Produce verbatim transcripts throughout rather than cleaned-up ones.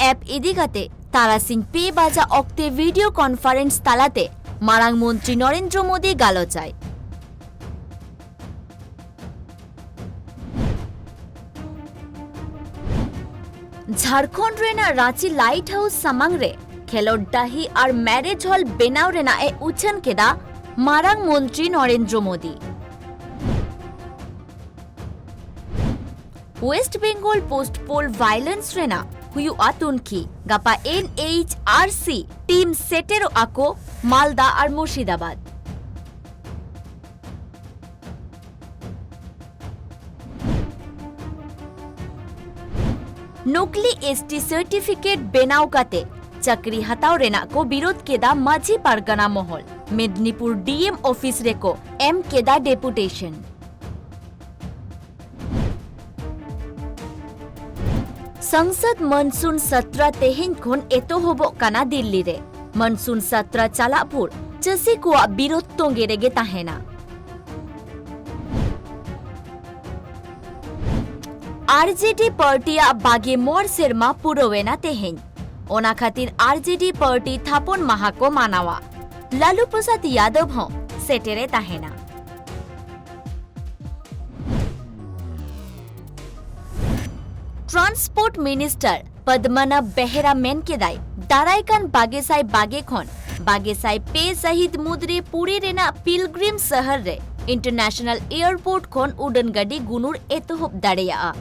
App ᱤᱫᱤ ᱠᱟᱛᱮ ᱛᱟᱨᱟᱥᱤᱧ ᱯᱮ ᱵᱟᱡᱟ ᱚᱠᱛᱮ ᱵᱷᱤᱰᱤᱭᱳ ᱠᱚᱱᱯᱷᱟᱨᱮᱱᱥ ᱛᱟᱞᱟᱛᱮ ᱢᱟᱨᱟᱝ ᱢᱚᱱᱛᱨᱤ ᱱᱚᱨᱮᱱᱫᱨᱚ ᱢᱳᱫᱤ ᱜᱟᱞᱚᱪᱟᱭ᱾ ᱡᱷᱟᱲᱠᱷᱚᱸᱰ ᱨᱮᱱᱟᱜ ᱨᱟᱸᱪᱤ ᱞᱟᱭᱤᱴ ᱦᱟᱣᱩᱥ ᱥᱟᱢᱟᱝ ᱨᱮ ᱠᱷᱮᱞᱚᱰ ᱰᱟᱹᱦᱤ ᱟᱨ ᱢᱮᱨᱮᱡᱽ ᱦᱚᱞ ᱵᱮᱱᱟᱣ ᱨᱮᱱᱟᱜ ᱮ ᱩᱪᱷᱟᱹᱱ ᱠᱮᱫᱟ ᱢᱟᱨᱟᱝ ᱢᱚᱱᱛᱨᱤ ᱱᱚᱨᱮᱱᱫᱨᱚ ᱢᱳᱫᱤ᱾ ᱳᱭᱮᱥᱴ ᱵᱮᱝᱜᱚᱞ ᱯᱳᱥᱴ ᱯᱳᱞ ᱵᱷᱟᱭᱞᱮᱱᱥ ᱨᱮᱱᱟᱜ ᱦᱩᱭᱩᱜᱼᱟ ᱛᱩᱱᱠᱷᱤ᱾ ᱜᱟᱯᱟ ᱮᱱ ᱮᱭᱤᱪ ᱟᱨ ᱥᱤ ᱴᱤᱢ ᱥᱮᱴᱮᱨᱚᱜᱼᱟ ᱠᱚ ᱢᱟᱞᱫᱟ ᱟᱨ ᱢᱩᱨᱥᱤᱫᱟᱵᱟᱫᱽ᱾ ᱱᱚᱠᱞᱤ ᱮᱥ ᱴᱤ ᱥᱟᱨᱴᱤᱯᱷᱤᱠᱮᱴ ᱵᱮᱱᱟᱣ ᱠᱟᱛᱮ ᱪᱟᱹᱠᱨᱤ ᱦᱟᱛᱟᱣ ᱨᱮᱱᱟᱜ ᱠᱚ ᱵᱤᱨᱳᱫ ᱠᱮᱫᱟ ᱢᱟᱹᱡᱷᱤ ᱯᱟᱨᱜᱟᱱᱟ ᱢᱚᱦᱚᱞ᱾ ᱢᱮᱫᱽᱱᱤᱯᱩᱨ ᱰᱤ ᱮᱢ ᱚᱯᱷᱤᱥ ᱨᱮᱠᱚ ᱮᱢ ᱠᱮᱫᱟ ᱰᱮᱯᱩᱴᱮᱥᱚᱱ᱾ ᱥᱚᱝᱥᱚᱫ ᱢᱚᱱᱥᱩᱱ ᱥᱟᱛᱨᱟ ᱛᱮᱦᱮᱧ ᱠᱷᱚᱱ ᱮᱛᱚᱦᱚᱵᱚᱜ ᱠᱟᱱᱟ ᱫᱤᱞᱞᱤ ᱨᱮ᱾ ᱢᱚᱱᱥᱩᱱ ᱥᱟᱛᱨᱟ ᱪᱟᱞᱟᱜ ᱵᱷᱳᱨ ᱪᱟᱹᱥᱤ ᱠᱚᱣᱟᱜ ᱵᱤᱨᱳᱫ ᱛᱚᱸᱜᱮ ᱨᱮᱜᱮ ᱛᱟᱦᱮᱱᱟ᱾ ᱟᱨ ᱡᱮ ᱰᱤ ᱯᱟᱨᱴᱤᱭᱟᱜ ᱵᱟᱜᱮ ᱢᱚᱬ ᱥᱮᱨᱢᱟ ᱯᱩᱨᱟᱹᱣᱮᱱᱟ ᱛᱮᱦᱮᱧ᱾ ᱚᱱᱟ ᱠᱷᱟᱹᱛᱤᱨ ᱟᱨ ᱡᱮ ᱰᱤ ᱯᱟᱨᱴᱤ ᱛᱷᱟᱯᱚᱱ ᱢᱟᱦᱟ ᱠᱚ ᱢᱟᱱᱟᱣᱟ᱾ ᱞᱟᱞᱩ ᱯᱨᱚᱥᱟᱫᱽ ᱭᱟᱫᱚᱵ ᱦᱚᱸ ᱥᱮᱴᱮᱨᱮ ᱛᱟᱦᱮᱱᱟ᱾ ᱴᱨᱟᱱᱥᱯᱳᱨᱴ ᱢᱤᱱᱤᱥᱴᱟᱨ ᱯᱚᱫᱢᱚᱱᱟᱵᱷ ᱵᱮᱦᱨᱟ ᱢᱮᱱ ᱠᱮᱫᱟᱭ, ᱫᱟᱨᱟᱭ ᱠᱟᱱ ᱵᱟᱜᱮ ᱥᱟᱭ ᱵᱟᱜᱮ ᱠᱷᱚᱱ ᱵᱟᱜᱮ ᱥᱟᱭ ᱯᱮ ᱥᱟᱹᱦᱤᱛ ᱢᱩᱫᱽᱨᱮ ᱯᱩᱨᱤ ᱨᱮᱱᱟᱜ ᱯᱤᱞᱜᱨᱤᱢ ᱥᱟᱦᱟᱨ ᱨᱮ ᱤᱱᱴᱟᱨᱱᱮᱥᱱᱟᱞ ᱮᱭᱟᱨᱯᱳᱨᱴ ᱠᱷᱚᱱ ᱩᱰᱟᱹᱱ ᱜᱟᱹᱰᱤ ᱜᱩᱱᱩᱲ ᱮᱛᱚᱦᱚᱵ ᱫᱟᱲᱮᱭᱟᱜᱼᱟ᱾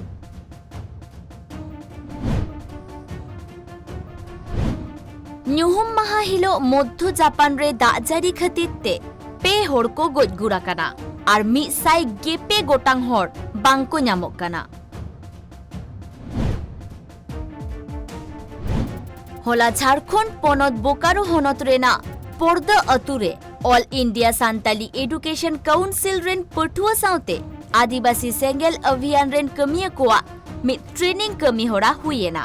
ᱧᱩᱦᱩᱢ ᱢᱟᱦᱟ ᱦᱤᱞᱚᱜ ᱢᱚᱫᱷᱭᱚ ᱡᱟᱯᱟᱱ ᱨᱮ ᱫᱟᱜ ᱡᱟᱹᱲᱤ ᱠᱷᱟᱹᱛᱤᱨ ᱛᱮ ᱯᱮ ᱦᱚᱲ ᱠᱚ ᱜᱚᱡ ᱜᱩᱨ ᱟᱠᱟᱱᱟ ᱟᱨ ᱢᱤᱫ ᱥᱟᱭ ᱜᱮᱞ ᱯᱮ ᱜᱚᱴᱟᱝ ᱦᱚᱲ ᱵᱟᱝ ᱠᱚ ᱧᱟᱢᱚᱜ ᱠᱟᱱᱟ᱾ ᱦᱚᱞᱟ ᱡᱷᱟᱲᱠᱷᱚᱸᱰ ᱯᱚᱱᱚᱛ ᱵᱳᱠᱟᱨᱳ ᱦᱚᱱᱚᱛ ᱨᱮᱱᱟᱜ ᱯᱚᱨᱫᱟ ᱟᱹᱛᱩ ᱨᱮ all India Santali education council ᱨᱮᱱ ᱯᱟᱹᱴᱷᱩᱣᱟᱹ ᱥᱟᱶᱛᱮ ᱟᱹᱫᱤᱵᱟᱹᱥᱤ ᱥᱮᱸᱜᱮᱞ ᱚᱵᱷᱤᱭᱟᱱ ᱨᱮᱱ ᱠᱟᱹᱢᱤᱭᱟᱹ ᱠᱚᱣᱟᱜ ᱢᱤᱫ ᱴᱨᱮᱱᱤᱝ ᱠᱟᱹᱢᱤ ᱦᱚᱨᱟ ᱦᱩᱭ ᱮᱱᱟ᱾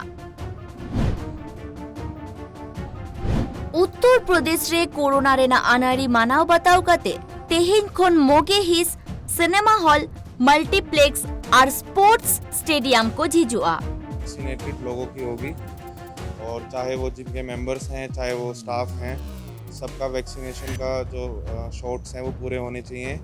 ᱩᱛᱛᱚᱨ ᱯᱨᱚᱫᱮᱥ ᱨᱮ ᱠᱳᱨᱳᱱᱟ ᱨᱮᱱᱟᱜ ᱟᱹᱱᱟᱹᱲᱤ ᱢᱟᱱᱟᱣ ᱵᱟᱛᱟᱣ ᱠᱟᱛᱮ ᱛᱮᱦᱮᱧ ᱠᱷᱚᱱ ᱢᱚᱜᱮ ᱦᱤᱸᱥ ᱥᱤᱱᱮᱢᱟ ᱦᱚᱞ, ᱢᱟᱞᱴᱤᱯᱞᱮᱠᱥ ᱟᱨ ᱥᱯᱳᱨᱴᱥ ᱥᱴᱮᱰᱤᱭᱟᱢ ᱠᱚ ᱡᱷᱤᱡᱚᱜᱼᱟ᱾ वैक्सीनेटेड लोगों की होगी। और चाहे वो जिम के मेंबर्स हैं, चाहे वो स्टाफ हैं, सबका वैक्सीनेशन का जो शॉट्स हैं वो पूरे होने चाहिए।